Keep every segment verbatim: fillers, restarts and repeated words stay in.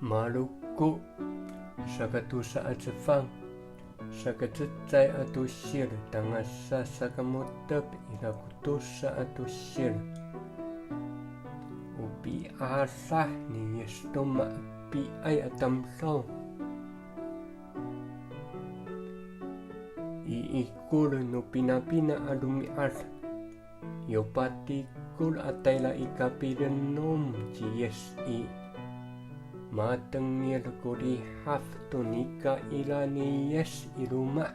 Maroko, saka tosa a cefang, saka cecay a tosil, tangasa saka mo^tep ira ko tosa a tosil. O pi'adah ni Yis to ma'epi'ay a tamdaw. I ikor no pinapina a romi'ad, yo patikor a tayra i Kapernaom ci Yis i, matengil ko rihaf to nika ira ni Yis i loma'.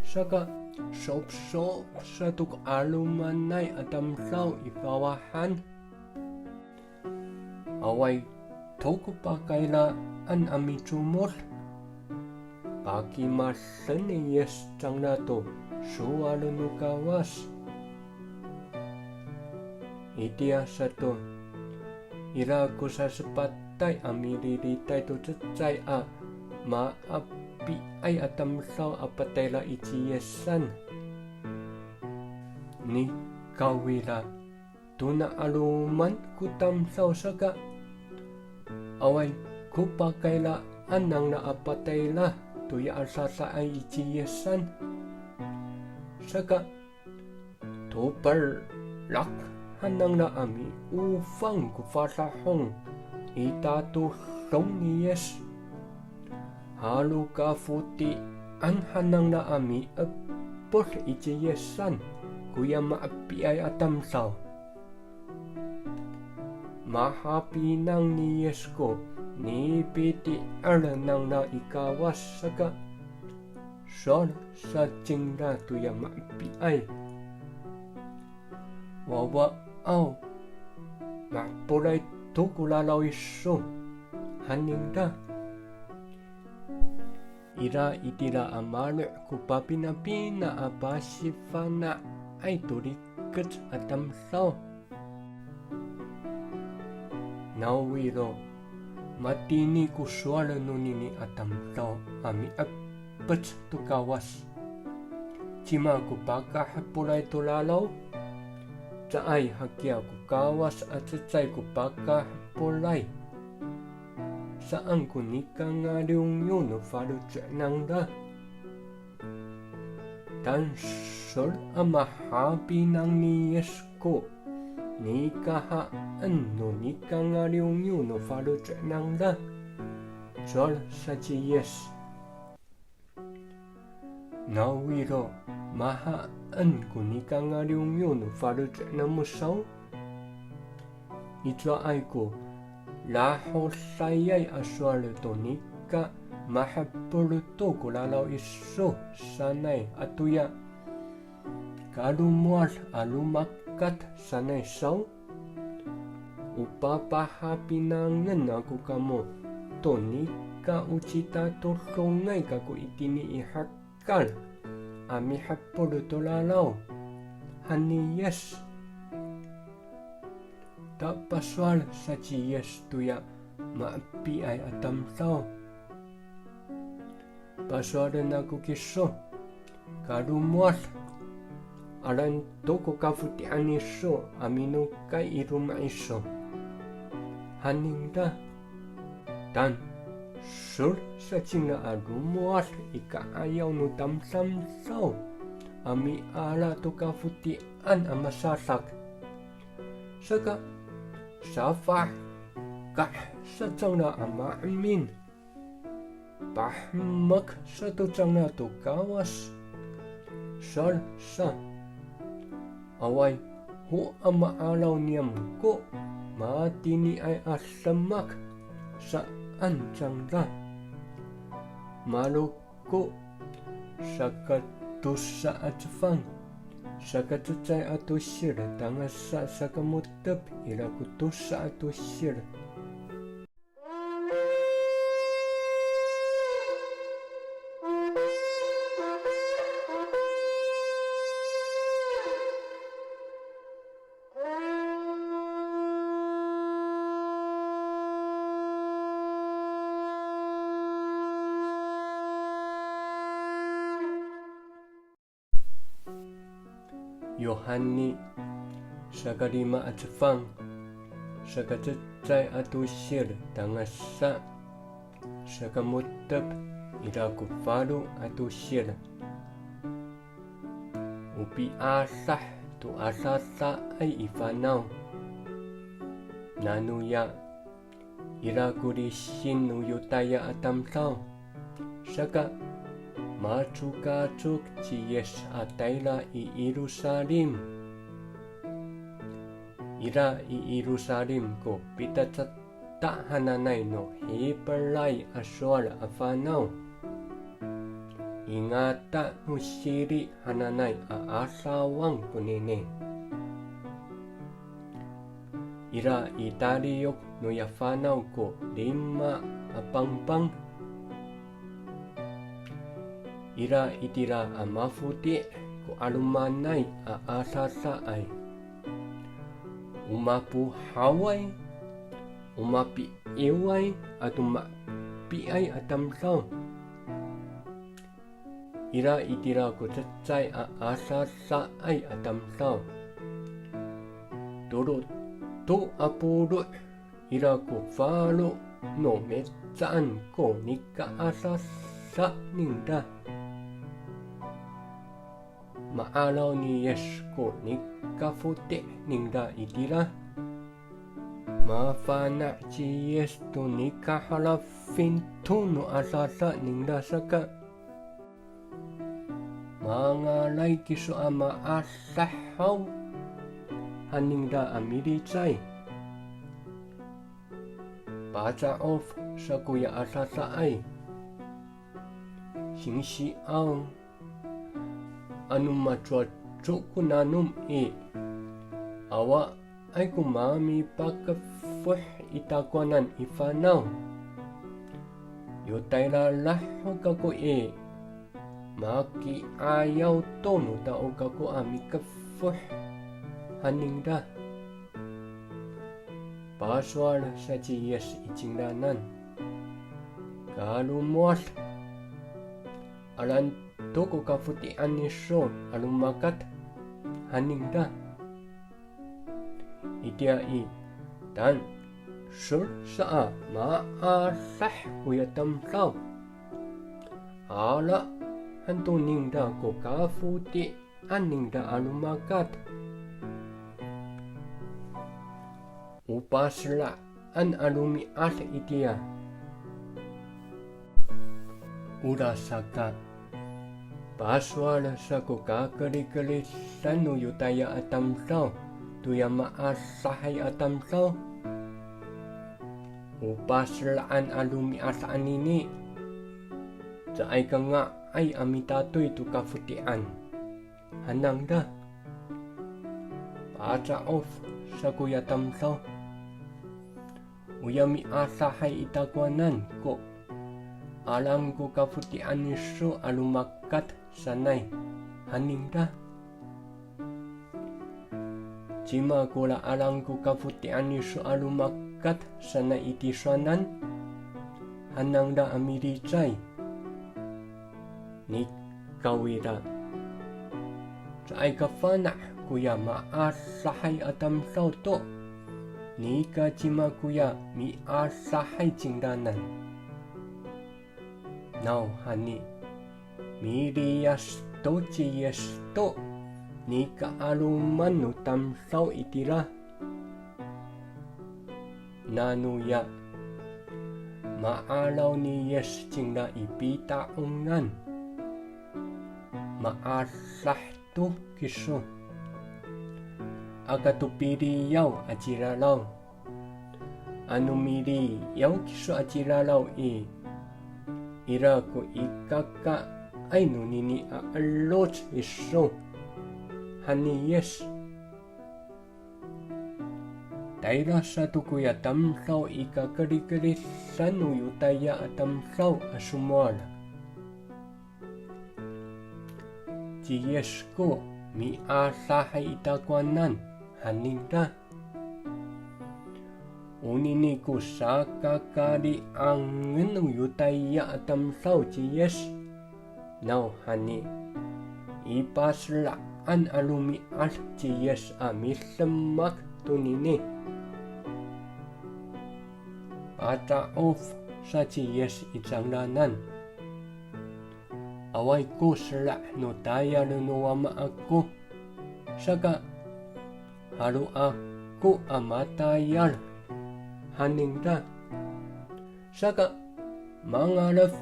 Saka sopsop sato ko 'alomanay a tamdaw i fawahan. Awaay to ko pakayraan a micomod. Pakimaden ni Yis cangra to sowal no Kawas. Itiya sato, ira ko sasepatay a mililitay to cecay a ma'apiay a tamdaw a patayra i ci Yisan. Nikawrira, tona 'aloman ko tamdaw saka, awaay ko pakayraan nangra a patayra toya adadaay i ci Yisan. Saka, toperak han nangra a mi'ofang ko fadahong i tatodong ni Yis. Halo kafoti'an han nangra a mi'epod i ci Yisan koya ma'apiay a tamdaw. Mahapinang ni Yis ko nipiti'er nangra i Kawas saka, sowal sa cingra toya ma'apiay. Wawaaw, mahepolay to ko lalaw iso, han ningra. Ira itira a maro' ko papinapina a pasifana'ay to rikec a tamdaw. Nawiro, matini ko sowal nonini a tamdaw a mi'epec to Kawas. Cima ko pakahepolay to lalaw? Caay hakiya ko Kawas a cecay ko pakahepolay. Saan ko nikangaliwngiw no faloco' nangra. Tangsol a mahapinang ni Yis ko nikahaen no nikangaliwngiw no faloco' nangra. Sowal sa ci Yis. Nawiro mahaen ko nikangaliwngiw no faloco' namo saw? I cowaay ko lahodayay a sowal to nika mahepol to ko lalaw iso sanay atoya kalomowad a romakat sanay saw? O papahapinangen ako kamo to nika o citatodongay kako itini i hekal a mihepol to lalaw, han ni Yis. Ta pasowal sa ci Yis toya ma'apiay a tamdaw. Pasowalen ako kiso, kalomowad, alaen to ko kafoti'an iso a minokay i loma' iso, han ningra. Tangsol sa cingra a lomowad i ka'ayaw no tamdamdaw a miala to kafoti'an a masadak. Saka, safahka' sa cangra a maemin. Pahemek sato cangra to Kawas. Sowal sa, awaay ho a ma'araw niyam ko matiniay a demak saan cangra. Malo ko, saka tosa a cefang, saka cecay a tosil, tangasa saka mo^tep ira ko tosa a tosil. Yohani, saka lima a cefang, saka cecay a tosil tangasa saka mo^tep ira ko falo a tosil. O piadah to adadaay i fanaw. Nanoya, ira ko lisin no Yotaya a tamdaw, saka macokacok ci Yis a tayra i Yirusalim. Ira i Yirusalim ko pitacata hananay no Hipray a sowal a fanaw. I ngata no Siri hananay a adawang konini. Ira i taliyok noya fanaw ko lima a pangpang. Ira itira a mafoti' ko 'alomanay a adadaay. O mapohaway, o mapi'iway ato mapiay a tamdaw. Ira itira ko cecay a adadaay a tamdaw. Tolo to a polo' ira ko falo no mihecaan ko nikaadada ningra. Ma'araw ni Yis ko nikafoti' ningra itira. Mafana' ci Yis to nikahalafin to no adada ningra saka, mangalay kiso a maadah haw, han ningra a milicay. Paca'of sa koya adadaay. Singsi aw, ano macowaco ko nanom i, awaay ko mamipakafoh i takowanan i fanaw. Yo tayra laho kako i, maki'ayaw to no tao kako a mikefoh, han ningra. Pasowal sa ci Yis i cingraanan. Kalomowad, alaen to ko kafoti'an iso a romakat, han ningra. Itiya i, tangsol sa a maadah koya tamdaw. Ala han to ningra ko kafoti'an ningra a romakat. O pasela'an a romi'ad itiya. Orasaka, pasowal sa ko kakerikeridan no Yotaya a tamdaw toya maadahay a tamdaw. O pasela'an a romi'ad anini, caay ka nga'ay a mitatoy to kafoti'an, han nangra. Paca'of sa koya tamdaw. Oya miadahay i takowanan ko alang ko kafoti'an iso a romakat sanay, han ningra. Cima ko ra alang ko kafoti'an iso a romakat sanay i tisowanan, han nangra a milicay. Nikawrira, caay ka fana' koya maadahay a tamdaw to, nika cima koya miadahay cingraanan. Nawhani, miliyas to ci Yis to nika 'aloman no tamdaw itira. Nanoya, ma'araw ni Yis cingra i pita'ongan. Maadah to kiso. Aka to piliyaw a cilalaw. Ano miliyaw kiso a cilalaw i, ira ko ikakaay nonini a 'eloc iso, han ni Yis. Tayra sato koya tamdaw i kakerikeridan no Yotaya a tamdaw a somowal. Ci Yis ko miadahay i takowanan, han ningra. Onini ko sakakari'angen no Yotaya a tamdaw ci Yis. Nawhani, i pasela'an a romi'ad ci Yis a midemak tonini. pata'of sa ci Yis i cangraanan. Awaay ko sera' no tayal no Wama ako, saka halo ako a matayal, han ningra. Saka mangalef,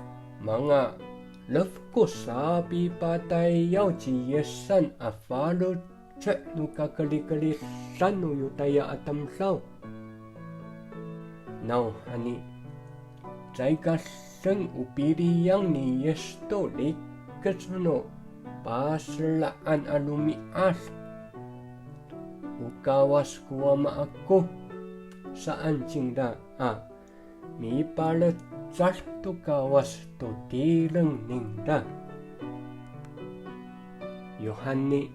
mangalef ko sapipatayaw ci Yisan a faloco' no kakerikeridan no Yotaya a tamdaw. Nawhani, caay ka deng o piliyang ni Yis to rikec no pasela'an a romi'ad. O Kawas ko Wama ako, saan cingra a mipalecad to Kawas to tireng ningra. Yohani,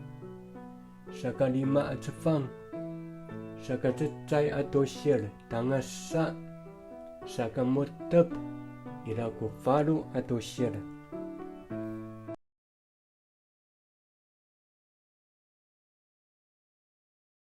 saka lima a cefang, saka cecay a tosil tangasa saka mo^tep ira ko falo a tosil.